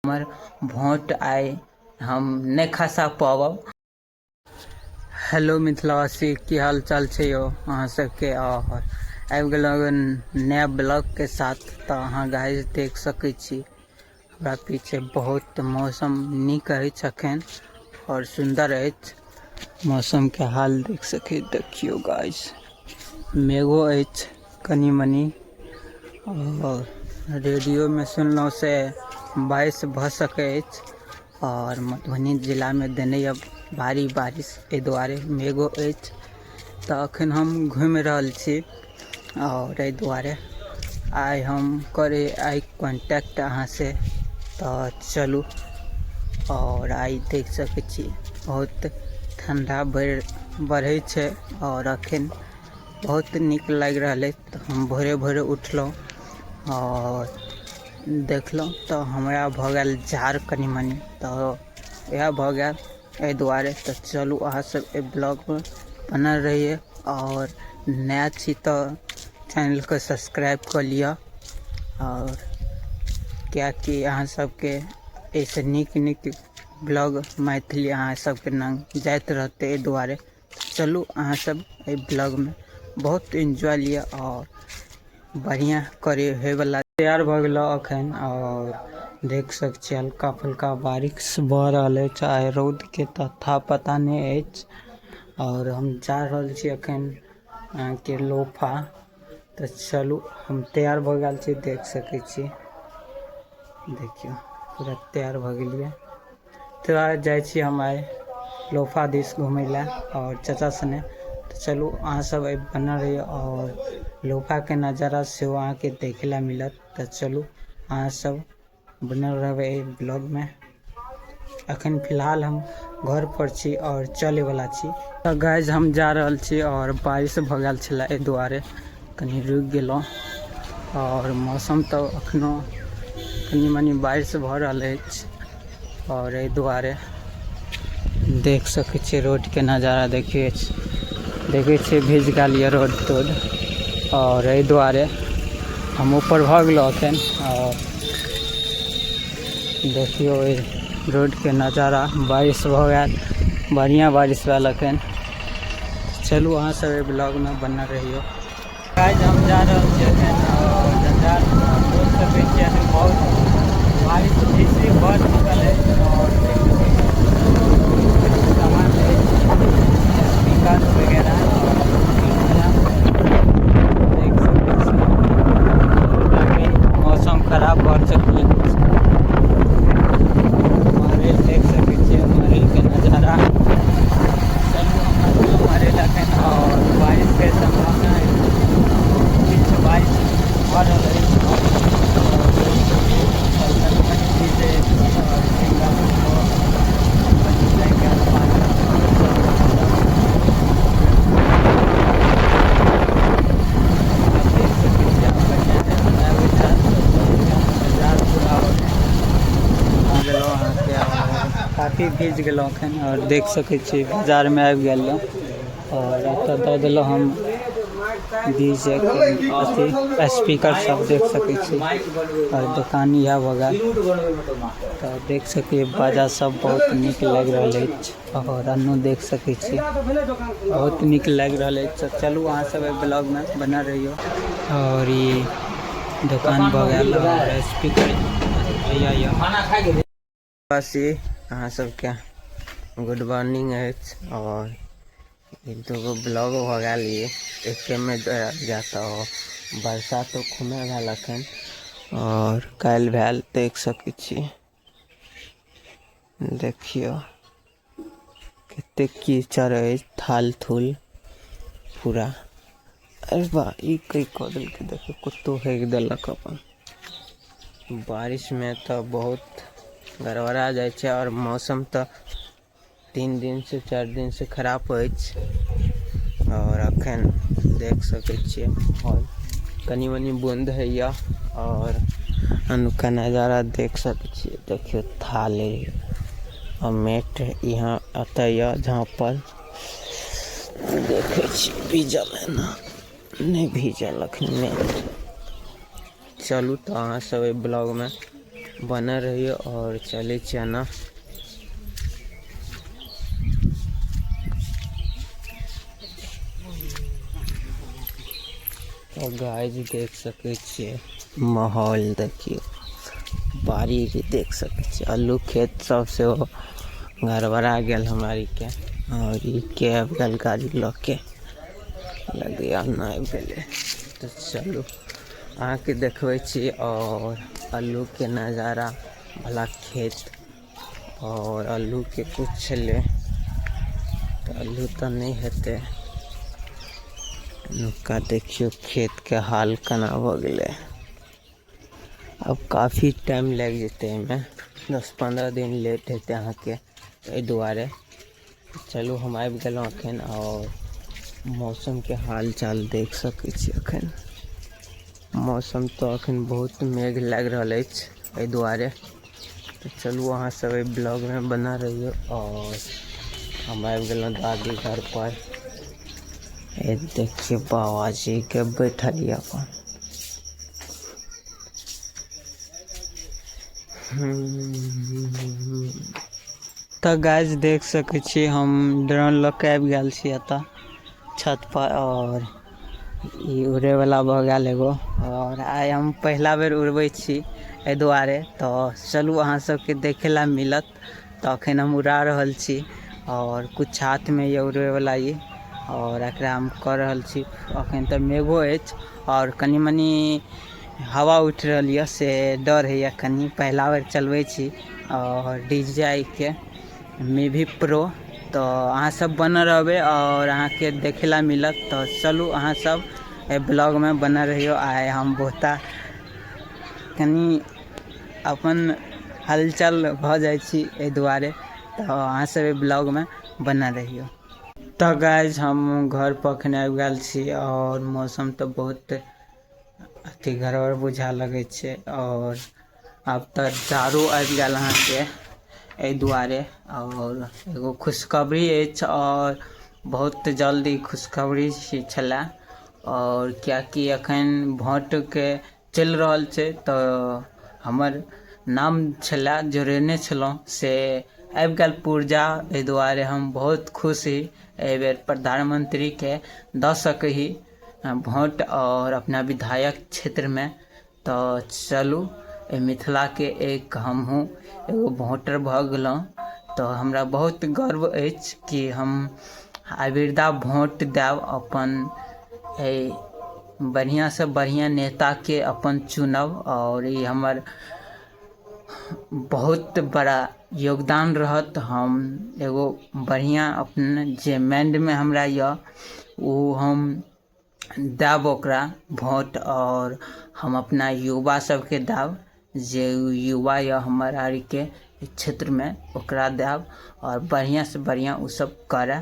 हमर भोट आइ हम नहि खसा पाबब। हेलो मिथिलावासी, की हाल चाल छै यौ अहाँ सबके? आओर आबि गेलहुँ एगो नया ब्लॉगके साथ। तऽ अहाँ गाइस देख सकै छी, हमरा पीछे बहुत मौसम नीक अछि अखन आओर सुन्दर अछि। मौसमके हाल देख सकै, देखियौ गाइस, मेघो अछि कनि मनि। आओर रेडियोमे सुनलहुँ से बारिश भऽ सकै अछि आओर मधुबनी जिलामे देने यऽ भारी बारिश, एहि दुआरे मेघो अछि। तऽ अखन हम घुमि रहल छी आओर एहि दुआरे आइ हम करी आइ कॉन्टैक्ट अहाँसँ। तऽ चलू, आओर आइ देख सकै छी बहुत ठण्डा बढ़ै छै आओर अखन बहुत नीक लागि रहल अछि। तऽ हम भोरे भोरे उठलहुँ आओर देखलहुँ तऽ हमरा भऽ गेल जाड़ कनि मनि, तऽ इएह भऽ गेल एहि दुआरे। तऽ चलू, अहाँ सब एहि ब्लॉगमे बनल रहियै आओर नया छी तऽ चैनलके सब्सक्राइब कऽ लिअ, आओर किएकि अहाँ सबके एहिसँ नीक नीक ब्लॉग मैथिली अहाँ सबके लग जाइत रहतै। एहि दुआरे चलू, अहाँ सब एहि ब्लॉगमे बहुत एन्जॉय लिअ आओर बढ़िआँ करे होइवला। तैयार भऽ गेलहुँ अखन आओर देख सकै छियै हल्का फुल्का बारिश भऽ रहल अछि। आइ रौदके तऽ था पता नहि अछि। आओर हम जा रहल छी अखन अहाँके लोफा। तऽ चलू, हम तैयार भऽ गेल छी, देख सकै छी, देखियौ पूरा तैयार भऽ गेलियै। तऽ जाइ छी हम आइ लोफा दिस घुमै लए आओर चाचा सने। तऽ चलू, अहाँ सब एहि बनल रहियै आओर लोफाके नजारा सेहो अहाँके देखै लए मिलत। तऽ चलू, अहाँ सब बनल रहबै एहि ब्लॉगमे। अखन फिलहाल हम घर पर छी आओर चलै वला छी। तऽ गाइज, हम जा रहल छी आओर बारिश भऽ गेल छलै, एहि दुआरे कनि रुकि गेलहुँ। आओर मौसम तऽ अखनो कनि मनि बारिश भऽ रहल अछि आओर एहि दुआरे देख सकै छियै रोडके नजारा। देखियै, देखै छियै भीज गेल यऽ रोड तोड। आओर एहि दुआरे हम ऊपर भऽ गेलहुँ अखन। आओर देखियौ एहि रोडके नजारा, बारिश भऽ गेल, बढ़िआँ बारिश भेल अखन। चलू, अहाँ सब एहि ब्लॉगमे बनल रहियौ। गाइज, हम जा रहल छी अखन आओर झंझारपुर। देख सकै छियै अखन बहुत बारिश झिसी भऽ चुकल अछि आओर देख सकै छी सामान अछि, स्पीकर वगैरह। देख सकै छी अखन मौसम खराब भऽ चुकल अछि। मरेल देख सकै छियै, मरेलके नजारा। चलू, हम मरेल अखन आओर बारिशके सम्भावना अछि, किछु बारिश भऽ रहल अछि आओर कनि मनि भीजै अछि आओर सिंगल मधुबनी लागि गेल पानि। देख सकै छियै, बढ़िआँ बाजार पूरा गेलहुँ अहाँके आओर काफी भीज गेलहुँ एखन। आओर देख सकै छियै बाजारमे आबि गेल आओर एतऽ दऽ देलहुँ हम डीजे अथी स्पीकर सब, देख सकै छी। आओर दोकान इएह भऽ गेल। तऽ देख सकै बाजा सब बहुत नीक लागि रहल अछि आओर अन्नो देख सकै छी, बहुत नीक लागि रहल अछि। तऽ चलू, अहाँ सब एहि ब्लॉगमे बनल रहियौ। आओर ई दोकान भऽ गेल आओर स्पीकर भैया यऽ। वासी, अहाँ सबके गुड मॉर्निंग अछि। आओर ई दूगो ब्लॉग भऽ गेल, ई एकेमे जायत। तऽ बरसा तऽ खूमे भेल अखन आओर काल्हि भेल, देख सकै छी। देखियौ कतेक कीचड़ अछि, थाल थूल पूरा। अरे बा, ई कई कऽ देलकै? देखियौ, कुत्तो हेग देलक अपन। बारिशमे तऽ बहुत गड़बड़ा जाइ छै आओर मौसम तऽ 3 दिनसँ 4 दिनसँ खराब अछि। आओर अखन देख सकै छियै आओर कनि मनि बून्द होइए। आओर अनुका नजारा देख सकै छियै। देखियौ, थाले आओर मेट यहाँ एतऽ यऽ झाँपल। देखै छी भीजल एना नहि भीजल अखन मेट। चलू तऽ, अहाँ सब एहि ब्लॉगमे बनल रहियौ आओर चलै छी एना। तऽ गाइस देख सकै छियै माहौल, देखियौ बाड़ी देख सकै छियै, आलू खेत सब सेहो गड़बड़ा गेल हमरा आरके। आओर ई के आबि गेल गाड़ी लऽ के, लगैया नहि आबि गेलै। तऽ चलू अहाँके देखबै छी आओर आलूके नजारा भला खेत। आओर आलूके कुछ छलै तऽ आलू तऽ नहि हेतै। नुका देखियौ खेतके हाल केना भऽ गेलै। आब काफी टाइम लागि जेतै एहिमे, 10-15 दिन लेट हेतै अहाँके, एहि दुआरे। चलू हम आबि गेलहुँ एखन आओर मौसमके हाल चाल देख सकै छी। एखन मौसम तऽ एखन बहुत मेघ लागि रहल अछि, एहि दुआरे। तऽ चलू अहाँ सब एहि ब्लॉगमे बना रहियौ। आओर हम आबि गेलहुँ दादी घर पर। देखियौ बाबाजीके बैठल यऽ अपन। तऽ गाइस देख सकै छी हम ड्रोन लऽ के आबि गेल छी एतऽ छत पर। आओर ई उड़ैवला भऽ गेल एगो, आओर आइ हम पहिला बेर उड़बै छी एहि दुआरे। तऽ चलू अहाँ सबके देखै लए मिलत। तऽ अखन हम उड़ा रहल छी आओर कुछ हाथमे यऽ उड़बैवला ई, आओर एकरा हम कऽ रहल छी। अखन तऽ मेघो अछि आओर कनि मनि हवा उठि रहल यऽ, से डर होइए कनि, पहिला बेर चलबै छी। आओर DJI के मेवी प्रो। तऽ अहाँ सब बनल रहबै आओर अहाँके देखै लए मिलत। तऽ चलू अहाँ सब एहि ब्लॉगमे बनल रहियौ। आइ हम बहुता कनि अपन हलचल भऽ जाइ छी एहि दुआरे। तऽ अहाँ सब एहि ब्लॉगमे बनल रहियौ। तऽ गाइस हम घर पर अखन आबि गेल छी आओर मौसम तऽ बहुत अथी गड़बड़ बुझा लगै छै। आओर आब तऽ जाड़ो आबि गेल अहाँके एहि दुआरे। आओर एगो खुशखबरी अछि आओर बहुत जल्दी खुशखबरी छलै। आओर किएकि एखन भोटके चलि रहल छै, तऽ हमर नाम छलै जोड़ेने छलहुँ से आबि गेल पुर्जा। एहि दुआरे हम बहुत खुश ही। एहिबेर प्रधानमन्त्रीके दऽ सकै ही भोट आओर अपना विधायक क्षेत्रमे। तऽ चलू एहि मिथिलाके एक हमहूँ एगो भोटर भऽ गेलहुँ। तऽ हमरा बहुत गर्व अछि कि हम अबिरदा भोट देब, अपन एहि बढ़िआँसँ बढ़िआँ नेताके अपन चुनब। आओर ई हमर बहुत बड़ा योगदान रहत। हम एगो बढ़िआँ अपन जे माइंडमे हमरा यऽ ओ हम देब ओकरा भोट। आओर हम अपना युवा सबके देब, जे युवा यऽ हमर आरके क्षेत्रमे ओकरा देब आओर बढ़िआँसँ बढ़िआँ ओ सब करय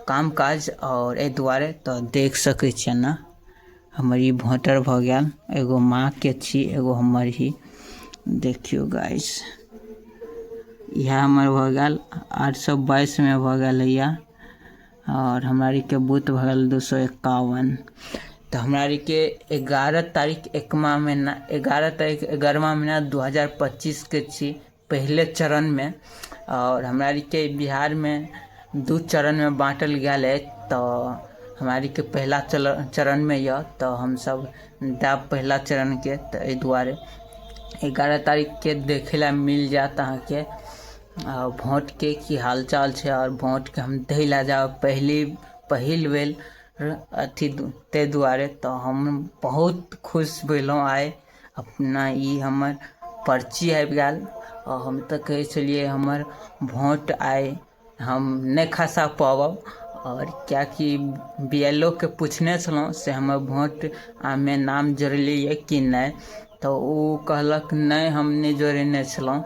काम काज। आओर एहि दुआरे तऽ देख सकै छियै ने हमर ई भोटर भऽ गेल, एगो माँके छी एगो हमर ही। देखियौ गाइस इएह हमर भऽ गेल 822मे भऽ गेल हैया। आओर हमरा आरके बूथ भऽ गेल 251। तऽ हमरा आरके 11 तारीख एकमा महीना, 11 तारीख 11वां महीना 2025 के छी पहिले चरणमे। आओर हमरा आरके बिहारमे 2 चरणमे बाँटल गेल अछि। तऽ हमरा आरके पहिला चरणमे यऽ, तऽ हमसब देब पहिला चरणके। तऽ एहि दुआरे 11 तारीखके देखै लए मिल जायत अहाँके भोटके की हाल चाल छै। आओर भोटके हम दै लए जायब पहिल बेर अथी, ताहि दुआरे तऽ हम बहुत खुश भेलहुँ आइ। अपना ई हमर पर्ची आबि गेल। आओर हम तऽ कहै छलियै हमर भोट आइ हम नहि खसा पाबब। आओर किएकि बी एल ओ के पुछने छलहुँ से हमर भोट मे नाम जोड़लियै कि नहि, तऽ ओ कहलक नहि हम नहि जोड़ेने छलहुँ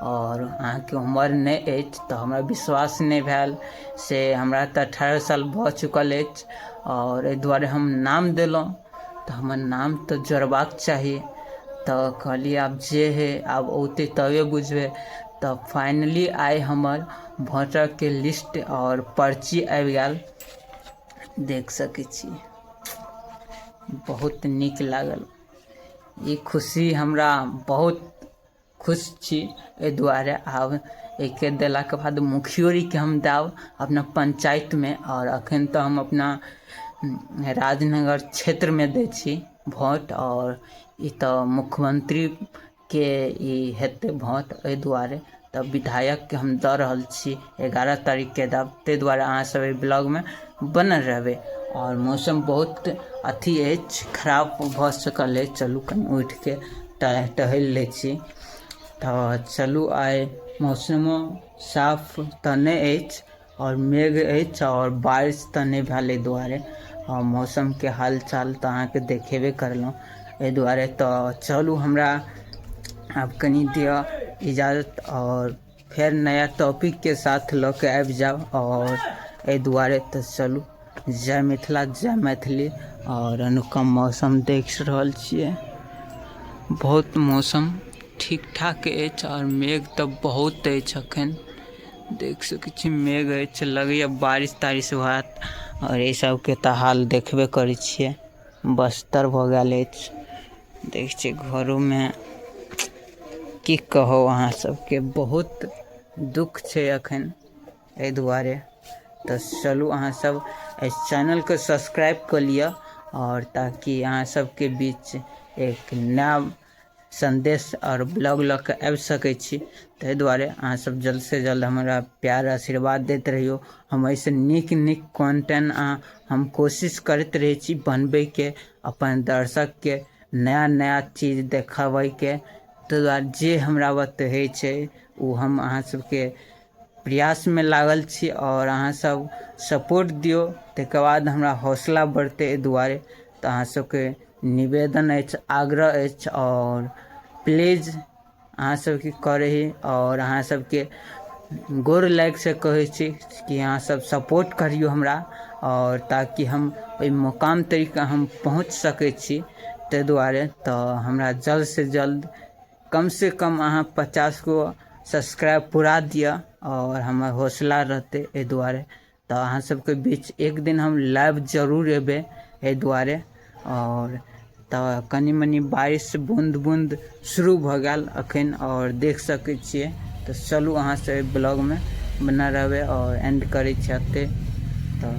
आओर अहाँके उमर नहि अछि। तऽ हमरा विश्वास नहि भेल से हमरा तऽ 18 साल भऽ चुकल अछि आओर एहि दुआरे हम नाम देलहुँ, तऽ हमर नाम तऽ जोड़बाक चाही। तऽ कहलियै आब जे हइ आब औतै तबे बुझबै। तऽ फाइनली आइ हमर भोटरके लिस्ट आओर पर्ची आबि गेल, देख सकै छी। बहुत नीक लागल ई खुशी, हमरा बहुत खुश छी। एहि दुआरे आब एहिके देलाके बाद मुखियोजीके हम देब अपना पञ्चायतमे। आओर एखन तऽ हम अपना राजनगर क्षेत्रमे दै छी भोट, आओर ई तऽ मुख्यमन्त्रीके ई हेतै भोट। एहि दुआरे तऽ विधायकके हम दऽ रहल छी, 11 तारीखके देब। ताहि दुआरे अहाँसभ एहि ब्लॉगमे बनल रहबै। आओर मौसम बहुत अथी अछि, खराब भऽ सकल अछि। चलू कनि उठिके टहलि लै छी। तऽ चलू, आइ मौसमो साफ तऽ नहि अछि आओर मेघ अछि आओर बारिश तऽ नहि भेल। एहि दुआरे आओर मौसमके हालचाल तऽ अहाँके देखेबे करलहुँ। एहि दुआरे तऽ चलू, हमरा आब कनि दिअ इजाजत आओर फेर नया टॉपिकके साथ लऽ के आबि जायब। आओर एहि दुआरे तऽ चलू, जय मिथिला, जय मैथिली। आओर अनुपम मौसम देख रहल छियै, बहुत मौसम ठीक ठाक अछि आओर मेघ तऽ बहुत अछि। अखन देख सकै छी, मेघ अछि, लगैए बारिश तारिश होयत। आओर एहि सबके तऽ हाल देखबे करै छियै, बस्तर भऽ गेल अछि। देख छियै घरोमे, की कहू अहाँ सबके, बहुत दुःख छै अखन। एहि दुआरे तऽ चलू, अहाँ सब एहि चैनलके सब्सक्राइब कऽ लिअ आओर ताकि अहाँ सबके बीच एक नया सन्देश आओर ब्लॉग लऽ कऽ आबि सकै छी। ताहि दुआरे अहाँसभ जल्दसँ जल्द हमरा प्यार आशीर्वाद दैत रहियौ। हम एहिसँ नीक नीक कॉन्टेंट अहाँ हम कोशिश करैत रहै छी बनबैके, अपन दर्शकके नया नया चीज देखाबैके। ताहि दुआरे जे हमरा बुते होइ छै ओ हम अहाँ सबके प्रयासमे लागल छी आओर अहाँसभ सपोर्ट दियौ, ताहिके बाद हमरा हौसला बढ़तै। एहि दुआरे तऽ अहाँ सबके निवेदन अछि, आग्रह अछि आओर प्लीज अहाँ सबके करै ही आओर अहाँ सबके गोर लागि से कहै छी कि अहाँ सब सपोर्ट करियौ हमरा आओर ताकि हम ओहि मुकाम तक हम पहुँच सकै छी। ताहि दुआरे तऽ हमरा जल्दसँ जल्द कमसँ कम अहाँ 50 गो सब्सक्राइब पुरा दिअ आओर हमर हौसला रहतै। एहि दुआरे तऽ अहाँ सबके बीच एक दिन हम लाइव जरूर एबै। एहि दुआरे आओर तऽ कनि मनि बारिश बून्द बून्द शुरू भऽ गेल अखन आओर देख सकै छियै। तऽ चलू, अहाँ सब एहि ब्लॉगमे बना रहबै आओर एंड करै छी एतै। तऽ